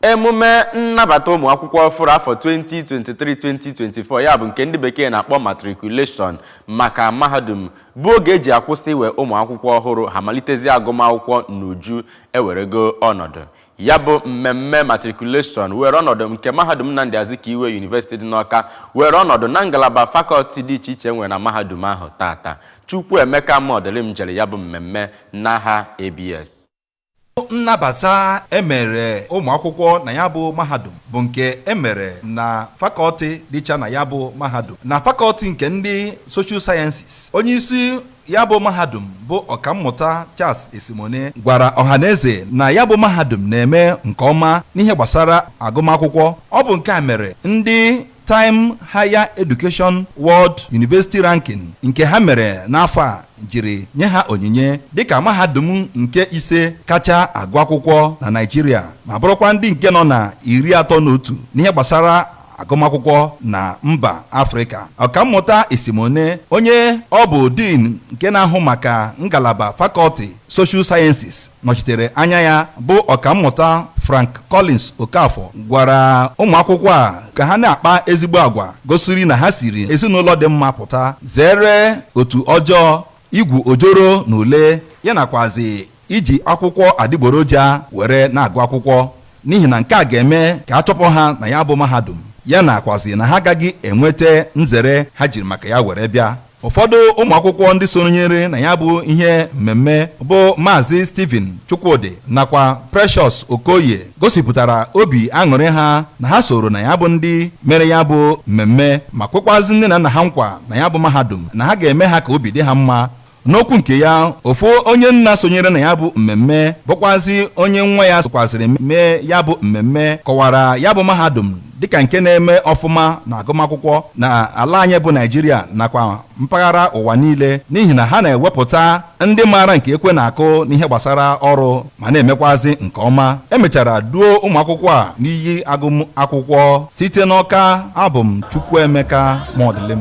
Emume nnabata ụmụ akwụkwọ ọfụrụ afọ 2023-2024, ya bụ nke ndị bekee na-akpọ matriculation maka mahadum, bụ oge eji akwụsị iwe ụmụ akwụkwọ ọhụrụ ha malitezi agụmakwụkwọ n'uju, ewerego ọnọdụ. Ya bụ mmemme matriculation were ọnọdụ nke mahadum Nnamdi Azikiwe University dị n'Awka, were ọnọdụ na ngalaba fakọlti dị iche iche nwere na mahadum ahụ tata. Chukwuemeka Modilim jere ya bụ mmemme n'aha ABS. Nnabata emere ụmụ akwụkwọ na ya bụ mahadum bụ nke emere na fakọlti dịcha na ya bụ mahadum. Na fakọlti nke ndị social sciences, onye isi ya bụ mahadum bụ Ọkammụta Charles Esimone gwara ọhaneze na ya bụ mahadum na-eme nke ọma n'ihe gbasara agụmakwụkwọ. Ọ bụ nke a mere ndị Time Higher Education World University Ranking nke ha mere n'afọ a jiri nye ha onyinye dịka mahadum nke ise kacha agụ akwụkwọ na Naịjirịa, ma bụrụkwa ndị nke nọ na 31 n'ihe gbasara agụmakwụkwọ na mba Afrịka. Ọkammụta Esimone, onye ọ bụ dean nke na-ahụ maka ngalaba fakọlti social sciences nọchitere anya ya, bụ Ọkammụta Frank Collins Okafor, gwara ụmụ akwụkwọ a ka ha na-akpa ezigbo agwa gosiri na ha siri ezinụlọ dị mma pụta, zere otu ọjọọ, igwu ojoro na ule, ya nakwazi iji akwụkwọ adịgboroja were na-agụ akwụkwọ, n'ihi na nke a ga-eme ka a chọpụ ha na ya bụ mahadum, ya nakwazi na ha agaghị enweta nzere ha jiri maka ya were bịa. Ụfọdụ ụmụ akwụkwọ ndị sonyere na ya bụ ihe mmemme bụ Maazị Stephen Chukwudi nakwa Precious Okoye gosipụtara obi aṅụrị ha na ha soro na ya bụ ndị mere ya bụ mmemme, ma kwekwazi nne na nna ha nkwa na ya bụ mahadum na ha ga-eme ha ka obi dị ha mma. N'okwu nke ya, ofu onye nna sonyere na ya bụ mmemme, bụkwazi onye nwa ya sokwaziri mee ya bụ mmemme, kọwara ya bụ mahadum dịka nke na-eme ọfụma na agụmakwụkwọ na ala anyị bụ Naijiria nakwa mpaghara ụwa niile, n'ihi na ha na-ewepụta ndị maara nke ekwe na-akụ n'ihe gbasara ọrụ ma na-emekwazi nke ọma. Emechara duo ụmụ akwụkwọ a n'iyi agụmakwụkwọ. Site n'Ọka, abụ m Chukwuemeka Modilim.